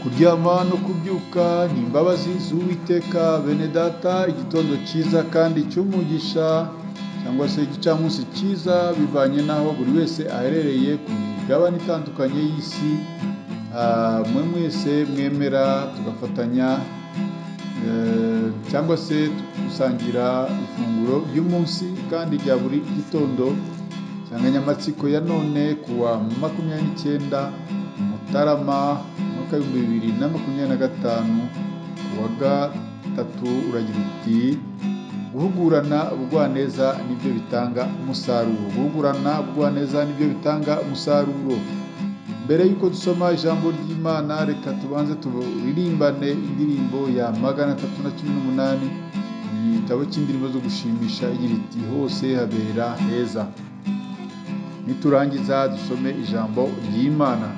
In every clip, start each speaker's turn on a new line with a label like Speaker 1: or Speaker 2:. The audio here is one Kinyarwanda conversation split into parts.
Speaker 1: Kuryama no kubyuka ni imbabazi z'Uwiteka. Bene data, igitondo cyiza kandi cy'umugisha cyangwa se igicamunsi cyiza, bivanye n'aho buri wese aherereye ku migabane itandukanye y'isi. Mwe mwese mwemera tugafatanya cyangwa se gusangira ifunguro ry'umunsi kandi rya buri gitondo. Insanganyamatsiko ya none kuwa 29 Mutarama umwaka 2025 kuwa gatatu uragira uti: guhugurana ubugwaneza nibyo bitanga umusaruro. Guhugurana ubugwaneza nibyo bitanga umusaruro. Mbere y'uko dusoma ijambo ry'Imana, reka tubanze turirimbane indirimbo ya 318 mu gitabo cy'indirimbo zo gushimisha, igira iti: hose habera heza. Niturangiza dusome ijambo ry'Imana.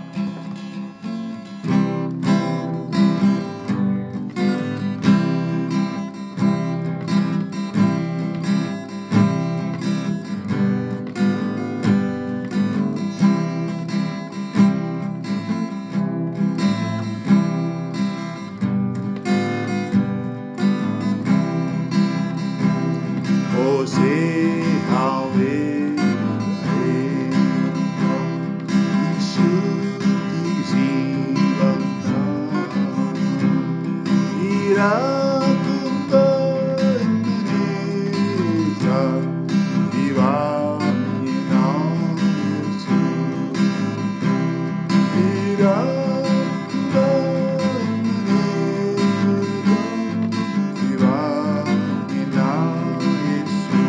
Speaker 2: Hose habera heza, inshuti zibana, zirakundana neza, zibanye na Yesu. Zirakundana neza, zibanye na Yesu.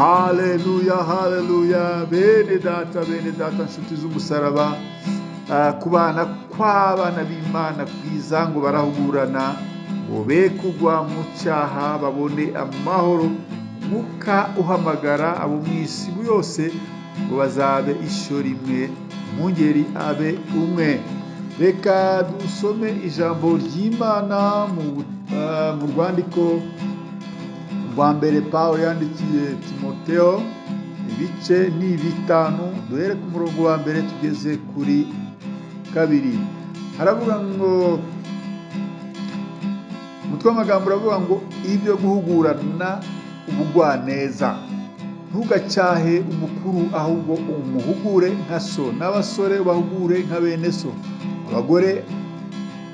Speaker 1: Haleluya, haleluya! Bene data, bene data, nshuti z'umusaraba, kubana kw'abana b'Imana kwiza ngo barahugurana ngo be kugwa mu cyaha, babone amahoro. Mwuka uhamagara abo mu isi yose ngo bazabe ishyo rimwe, umwungeri abe umwe. Reka dusome ijambo ry'Imana mu rwandiko rwa mbere Pawulo yandikiye Timoteo, ibice ni 5, duhere ku murongo wa 1 tugeze kuri 2. Haravuga ngo, umutwe w'amagambo uravuga ngo ibyo guhugurana ubugwaneza. Ntugacyahe umukuru, ahubwo umuhugure nka so, n'abasore bahugure nka bene so, abagore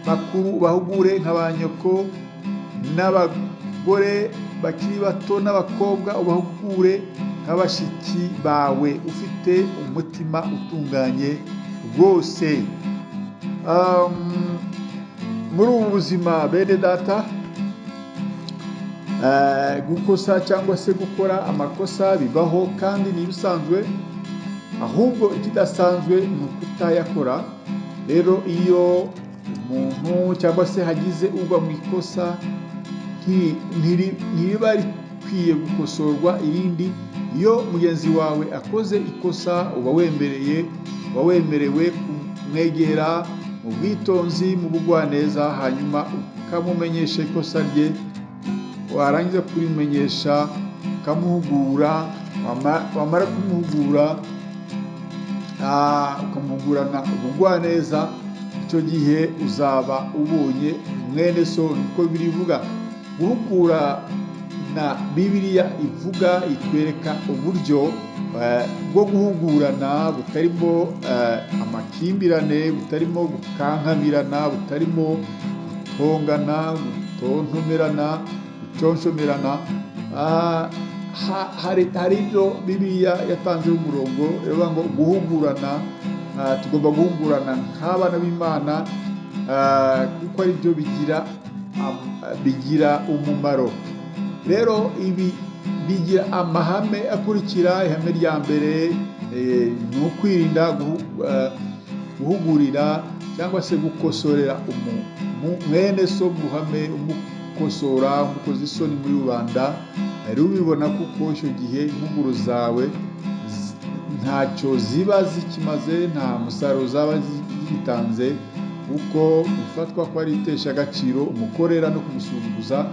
Speaker 1: bakuru bahugure nka ba nyoko, n'abagore bakiri bato n'abakobwa ubahugure nka bashiki bawe, ufite umutima utunganye rwose. Muri ubu buzima, bene data, gukosa cyangwa se gukora amakosa bibaho kandi ni ibisanzwe, ahubwo ikidasanzwe ni ukutayakora. Rero iyo umuntu cyangwa se hagize ugwa mu ikosa, ntiriba rikwiye gukosorwa irindi. Iyo mugenzi wawe akoze ikosa, uba wemerewe kumwegera mu bwitonzi, mu bugwaneza, hanyuma ukamumenyesha ikosa rye. Warangiza kurimenyesha ukamuhugura, wamara kumuhugura, ukamuhugurana ubugwaneza, icyo gihe uzaba ubonye mwene so. Niko birivuga. Guhugura na Bibiliya ivuga, itwereka uburyo bwo guhugurana butarimo amakimbirane, butarimo gukankamirana, butarimo gutongana, gutontomerana, guconshomerana. Hari ibyo Bibiliya yatanzeho umurongo, iravuga ngo guhugurana, tugomba guhugurana nk'abana b'Imana, kuko ari byo bigira umumaro. Rero ibi bigira amahame akurikira. Ihame rya mbere ni ukwirinda guhugurira cyangwa se gukosorera mwene so mu ruhame, umukosora, umukoza isoni muri rubanda. Rero ubibona, kuko icyo gihe impuguro zawe ntacyo ziba zikimaze, nta musaruro zaba zigitanze, kuko bifatwa ko ari itesha agaciro umukorera no kumusuzuguza.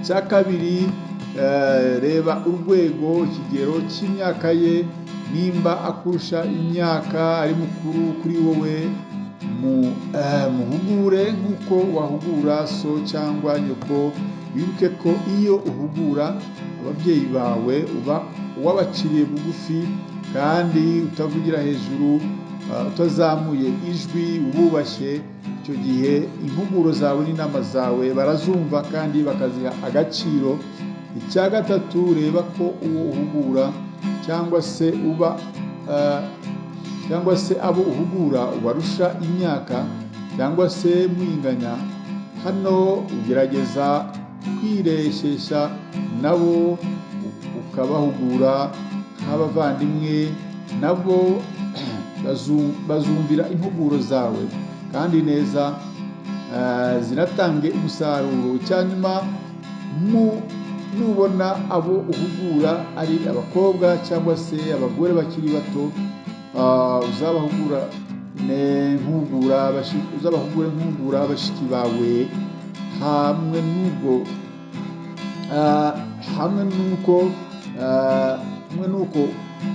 Speaker 1: Icya kabiri, reba urwego, ikigero cy'imyaka ye. Nimba akurusha imyaka, ari mukuru kuri wowe, muhugure nk'uko wahugura so cyangwa nyoko. Wibuke ko iyo uhugura ababyeyi bawe uba wabaciriye bugufi kandi utavugira hejuru, utazamuye ijwi, ububashye. Icyo gihe impuguro zawe n'inama zawe barazumva kandi bakaziha agaciro. Icya gatatu, reba ko uwo uhugura cyangwa se uba cyangwa se abo uhugura ubarusha imyaka cyangwa se mwinganya. Hano ugerageza kwireshyeshya nabo, ukabahugura nk'abavandimwe, nabo bazumvira impuguro zawe kandi neza, zinatange umusaruro. Icyanyuma, nubona abo uhugura ari abakobwa cyangwa se abagore bakiri bato, uzabahugure nk'uhugura bashiki bawe. Hamwe n'ubwo, hamwe n'uko hamwe n'uko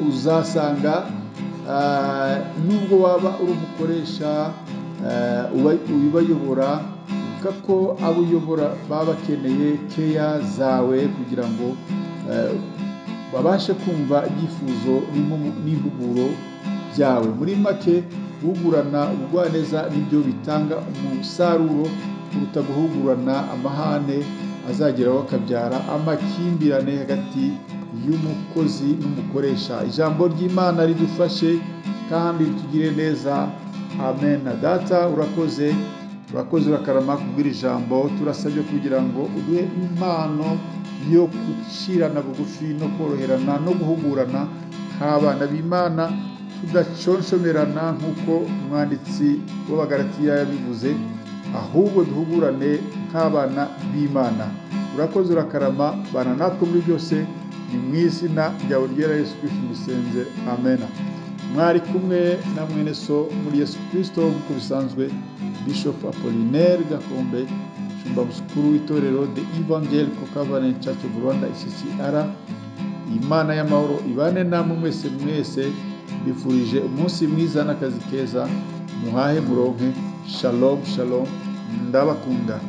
Speaker 1: uzasanga, nubwo waba uri umukoresha ubayobora, ibuka ko abo uyobora baba bakeneye keya zawe kugira ngo babashe kumva ibyifuzo n'impuguro byawe. Muri make, guhugurana ubugwaneza nibyo bitanga umusaruro kuruta guhugurana amahane azageraho akabyara amakimbirane hagati y'umukozi n'umukoresha. Ijambo ry'Imana ridufashe kandi ritugire neza. Amen. Data, urakoze. Urakoze, urakarama kubwira ijambo. Turasabye kugira ngo uduhe impano yo gucirana bugufi no koroherana no guhugurana nk'abana b'Imana, tudaconcomerana nk'uko umwanditsi w'Abagalatiya yabivuze, ahubwo duhugurane nk'abana b'Imana. Urakoze, urakarama, bana natwe muri byose. Ni mu izina ryawe ryera Yesu Kristo mbisenze, amena. Mwari kumwe na mwene so muri Yesu Kristo nk'uko bisanzwe, Bishop Apollinaire Gakombe, shumba mukuru w'itorero The Evangelical Covenant Church of Rwanda, ECCR. Imana y'amahoro ibane namwe mwese mwese. Mbifurije umunsi mwiza n'akazi keza, muhahe muronke. Shalom shalom, ndabakunda.